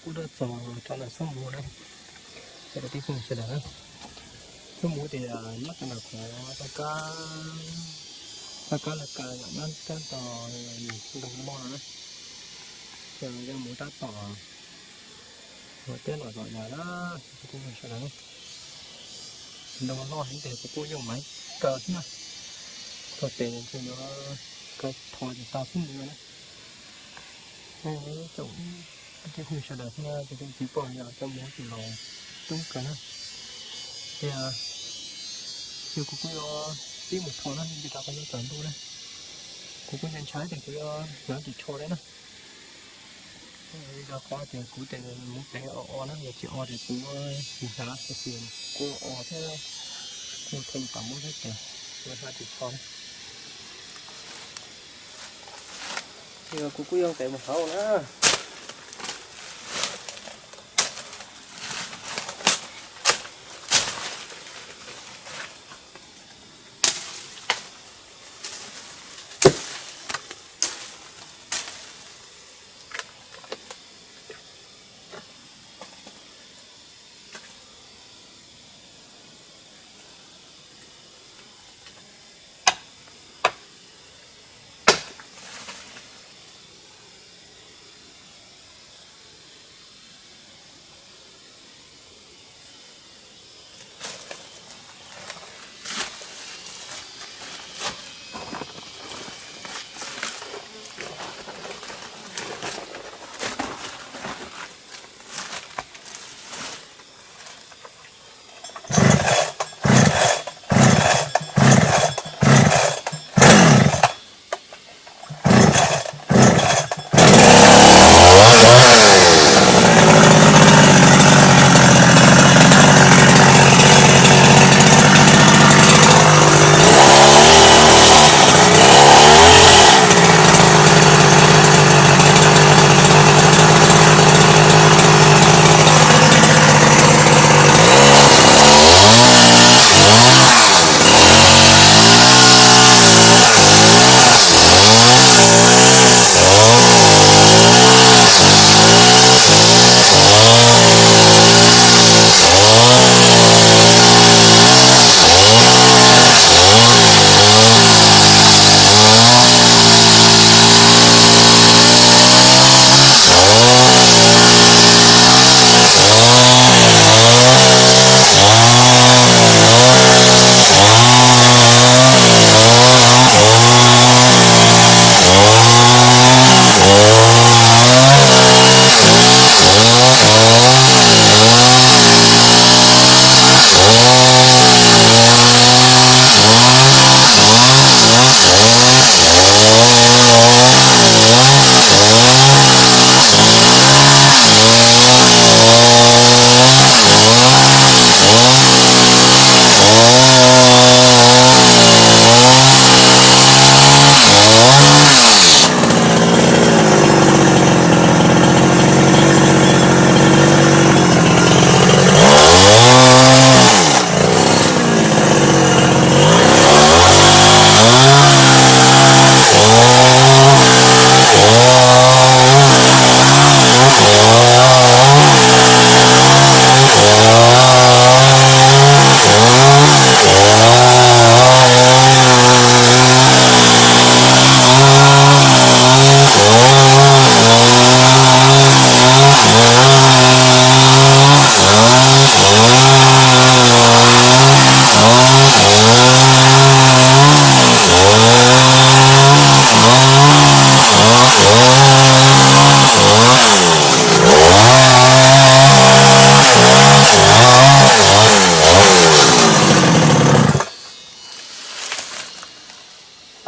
Kuv tuaj txog rau ntawm xub muv na, cov kwv tij phooj ywg sawv daws na, xub muv tias nyob rau ntawm qhov toj kab, toj kab laj kab yom, nyob tab tom ntoo loj no na, ces yog mus tab tom ua teb los zom zaws na, cov kwv tij phooj ywg sawv daws na. Ntoo loj heev ces kuv kuj yooj maiv kaw xwb na, txog tes ces yuav kaw rho ces tau xub muv na. Tsoom kwv tij phooj ywg sawv daws thiab cov txiv poj yog cov muv ces los coob kawg na. Ces kuv kuj yuav pib mus rho na, vim rau qhov yuav tsaus ntuj na, kuv kuj ntshai ntshai ces kuv yuav hnyav tsis rho li na. Yog qhov tias kuv tes muv plev o o na, yog tsis o ces kuv tsis hnyav, tiam sis kuv o thiab kuv theej pam muab thiab ces kuv hnyav tsis rho na. Ces kuv kuj yuav nqes mus hauv na.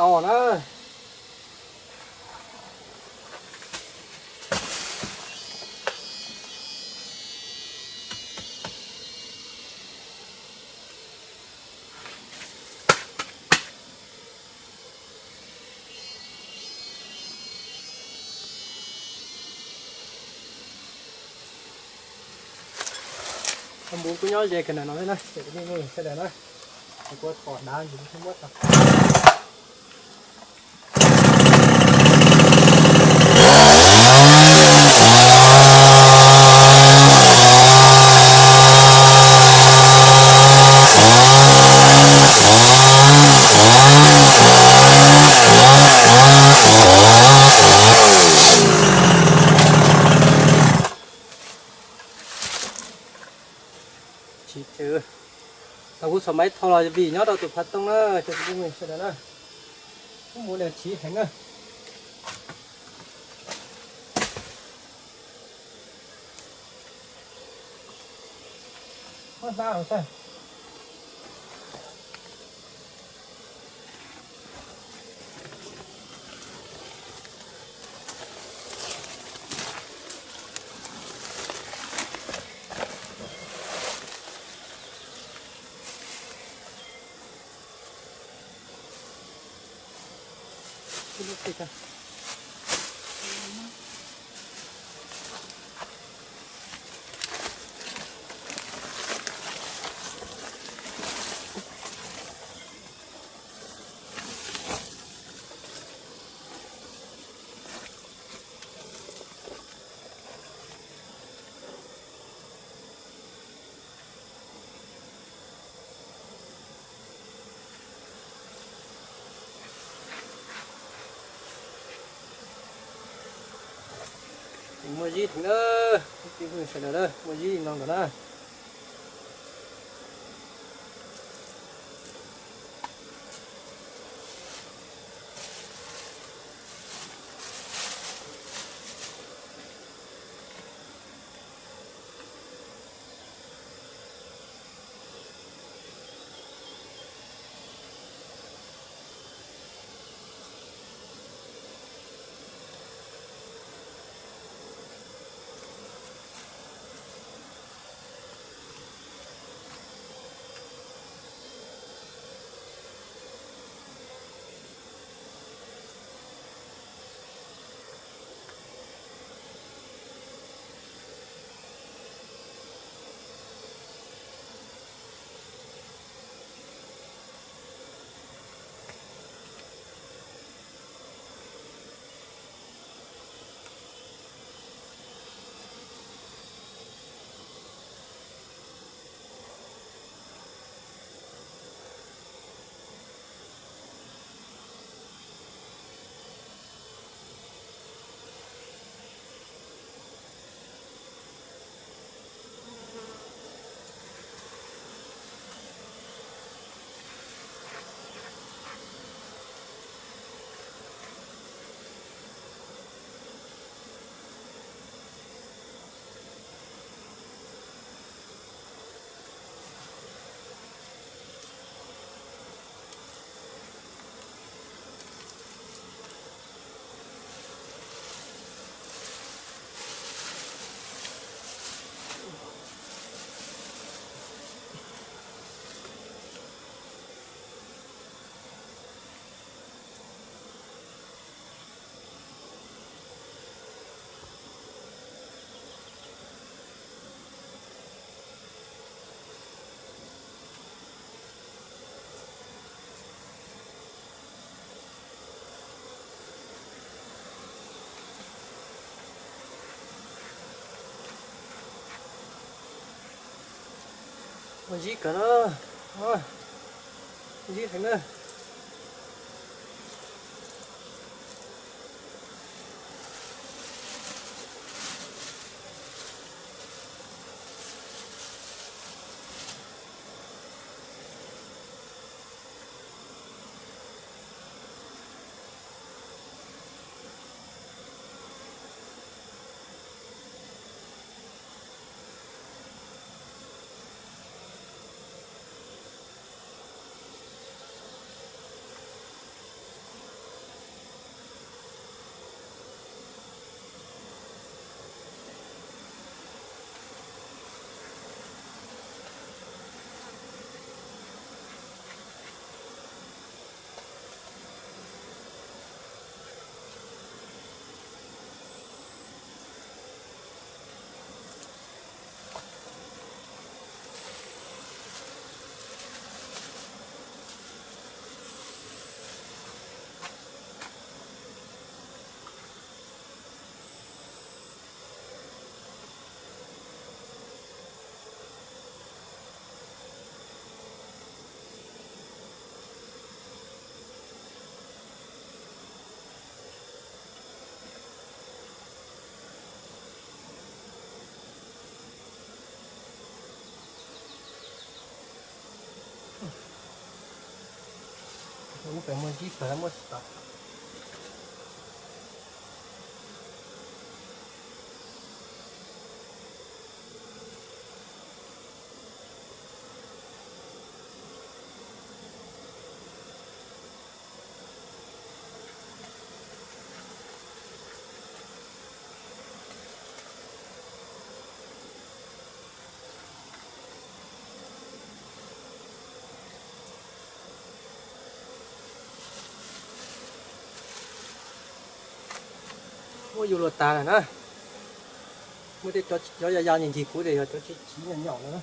Tau na. Muv kuj nyob ze kawg ntawm no thiab na, ces kuv yeej sawv daws na, kuv thom dav ntsis thiaj muab tau. Ces tau kuv txhom maiv tho los vim nyob rau tus phav tooj na, ces kuv sawv daws na, kuv mus niam chiv heev na. Muab hlab los xwb. Muaj zib heev na, sawv daws, muaj zib no ntag na. Muaj zib kawg na, zib heev na. Ub, pem muaj zib pawg muaj tsis tau. Muab yug luag tas lawm na. Muab tej cov yau yau ncig ncig kuv tias yog cov tsis tsiv nyom nyom no na.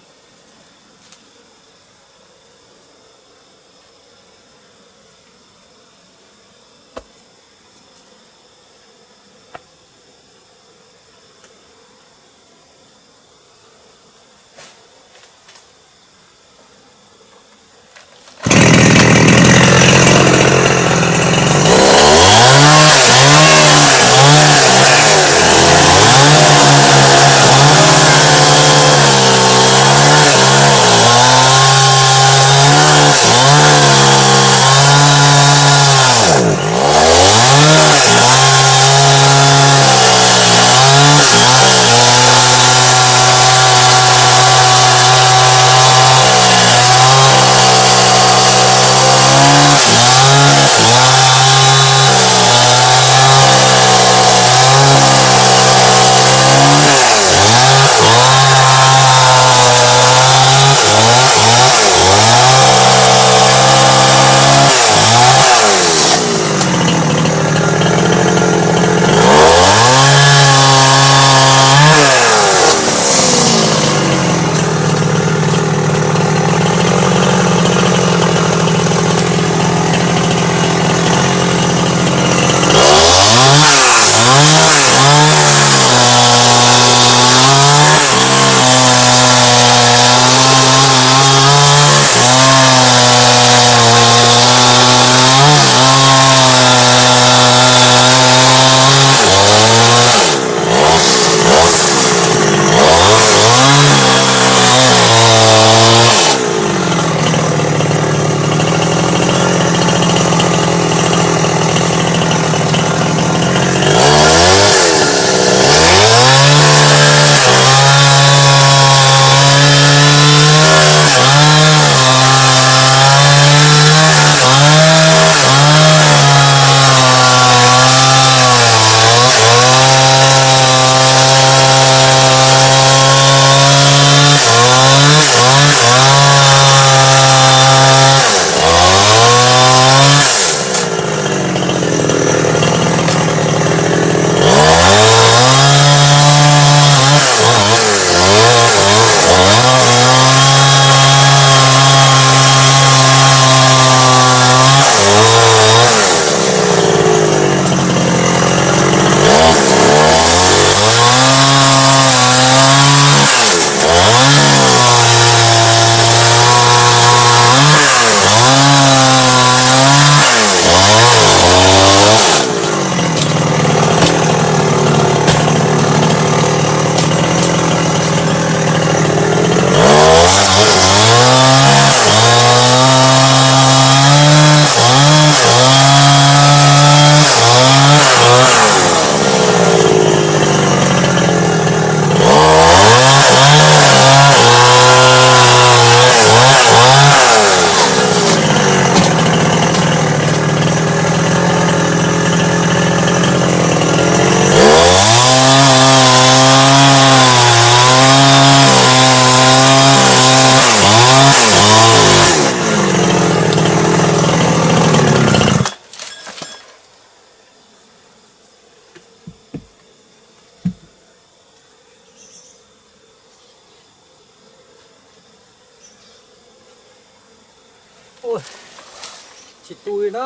Tsis tu li na.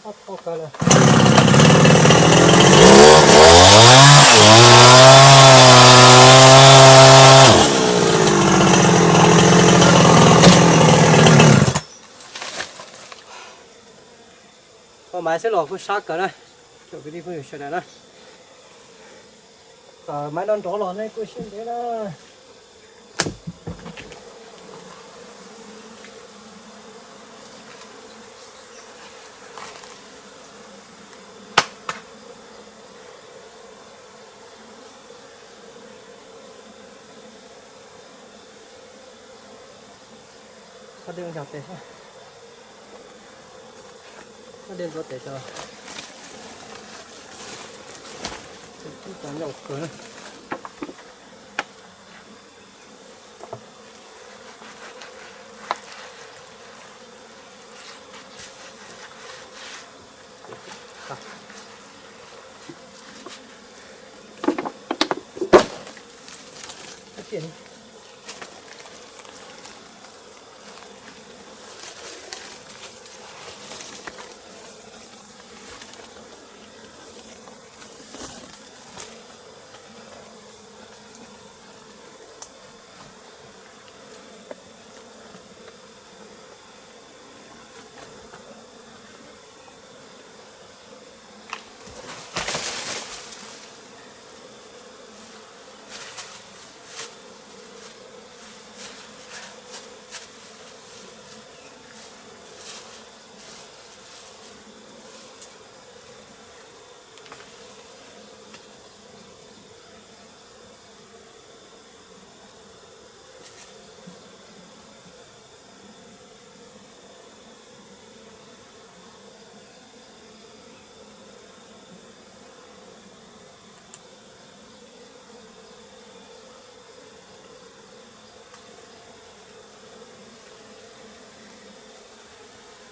Ob tog kawg lawm. Koj mas xwb los kuj sab kawg na. Cov kwv tij phooj ywg sawv daws na, maiv no nrov los nej kuj siab ntev na. Dej ntxuav tes, dej ntxuav tes, cov nyom kawg na.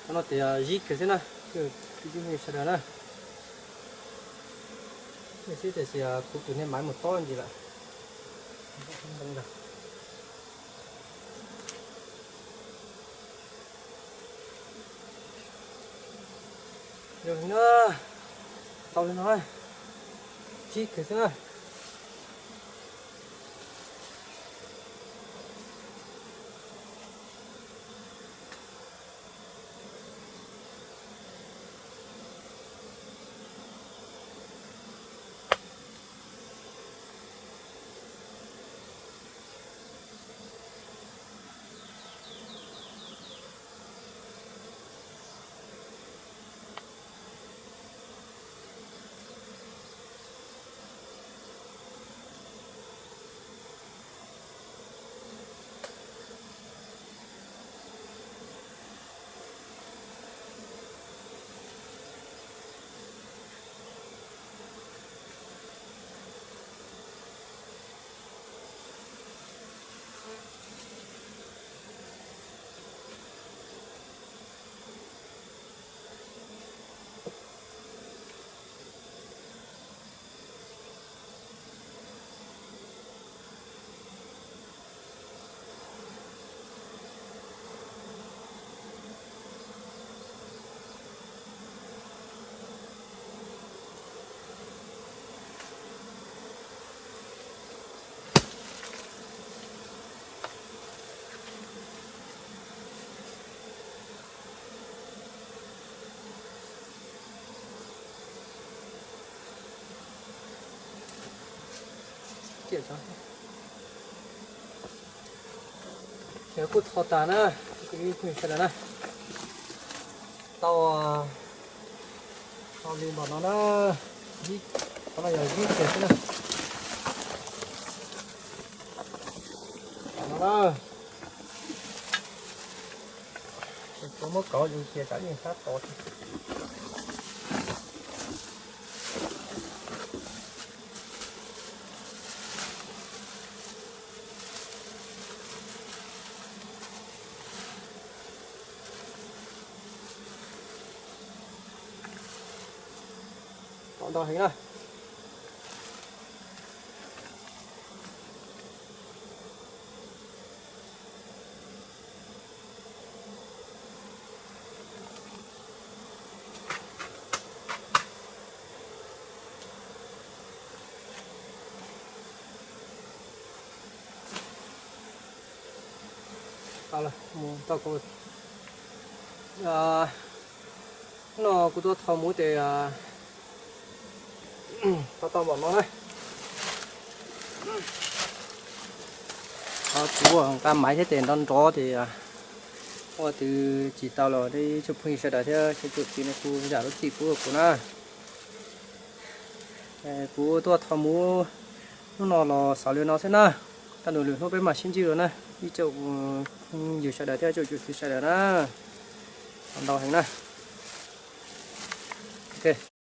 Qhov no tias zib kawg xwb na, kwv tij phooj ywg sawv daws na. Xwb tiam sis kuv tus nej maiv mus tob ntsis lawm. Yog li na, tau li no, zib kawg xwb na. Ces kuj tho tas na, kwv tij phooj ywg sawv daws na. Tau, tau li npaum no na, qhov no yog zib kiag xwb na. No na, kuv muab kauv ib cia tsam ib sab tod. Tau ntau heev na. Tau lawm, mus tau kuv, no kuv tuaj tho muv ces tau tau npaum no na. Kuv nqa maiv thiab ces nrov nrov ces ua twb tsis tau los ib tsoom phooj ywg sawv daws thiab tsoom txiv no kuj zam lub txim pub rau kuv na. Kuv tuaj tho muv hnub no los xaus li no xwb na. Kaj ntug lwm hnub peb mam sib ntsib dua na. Ib tsoom yus sawv daws thiab tsoom tsoom txiv sawv daws na, ntau heev na. Ok.